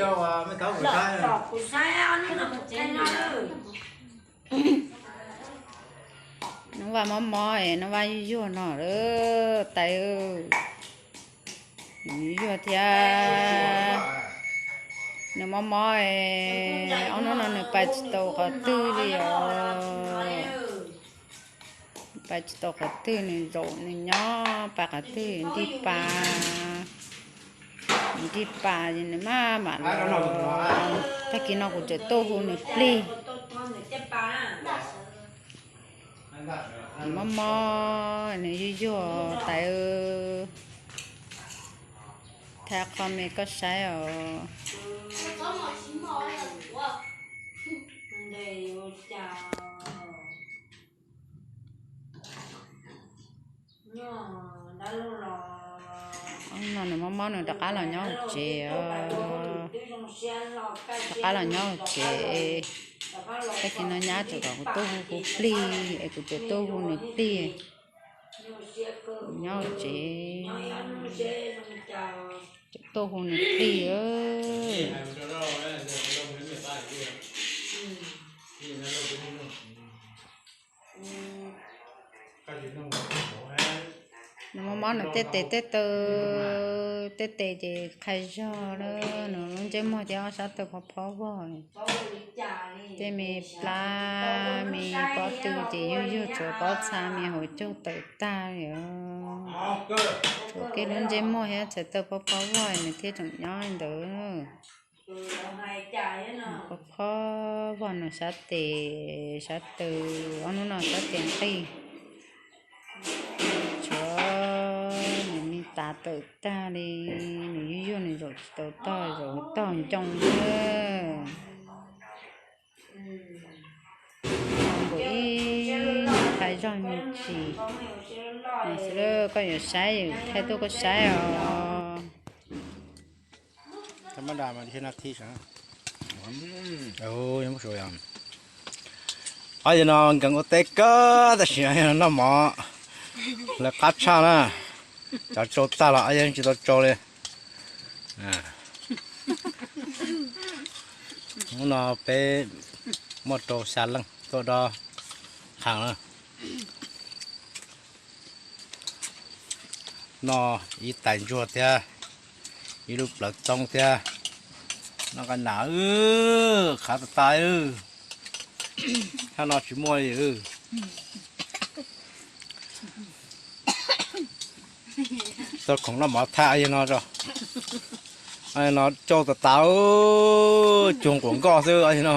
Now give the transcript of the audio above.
Nov vaj mob mob es nov vaj yuag yuag no lawm tais. Nws yuag yuag thiab. Nws mob mob es ob hnub no nws pais tsis tau qhov twg li os. Pais tsis tau qhov twg, nws zaum nws nyob pais qhov twg nrig pas. Nws nrig pas es nws maj mam los. Tag kis no kuv tseem tuaj hu nws plig. Nws mob mob, nws yuag yuag tais. Thaij qhov me koj saib os. No nws mob mob nws rov qab los nyob hauv tsev. Rov qab los nyob hauv tsev. Tag kis no nyab tseem kom kuv tuaj hu kuv plig es kuv tseem tuaj hu nws plig. Nyob hauv tsev, tseem tuaj hu nws plig. Nws mob mob nws tej tes tej taw, tej tes ces qhai zog na, nws lub ntsej muag thiab ob sab taw phob phob vog. Tej me plab me pob tw ces yuag yuag tshuav pob txha me hauv caug tawm tag li. Tshuav kiag lub ntsej muag thiab txhais taw phob phob vog nws thiaj tseem nyob li ntawd. Phob phob vog nws sab tes sab taw, ob hnub no sab tes nqig. Tshuav nws me tas tawm tag li, nws yuag yuag nws zaum tsis tau tog, zaum tog ncoo na. Nkaus ib qhai zog me ntsis. Xwb koj yuav saib, thaij tuaj koj saib os. Ob yawg no nkees ua teb kawg tab sis noj mov lawv qab tshaj na. Cov tsau tag los ob yawg tsis tau tsau li. Hnub no peb muaj rau xya leej tuaj dob qhaas na. Noj ib tais ntsuag thiab ib lub plawv txoob thiab. Noj qab nas, qhav tas tas. Thaj no tsis muaj li. Tau khoom noj mov thaj no, no cau tas tas, cuag quas nkoj xwb no.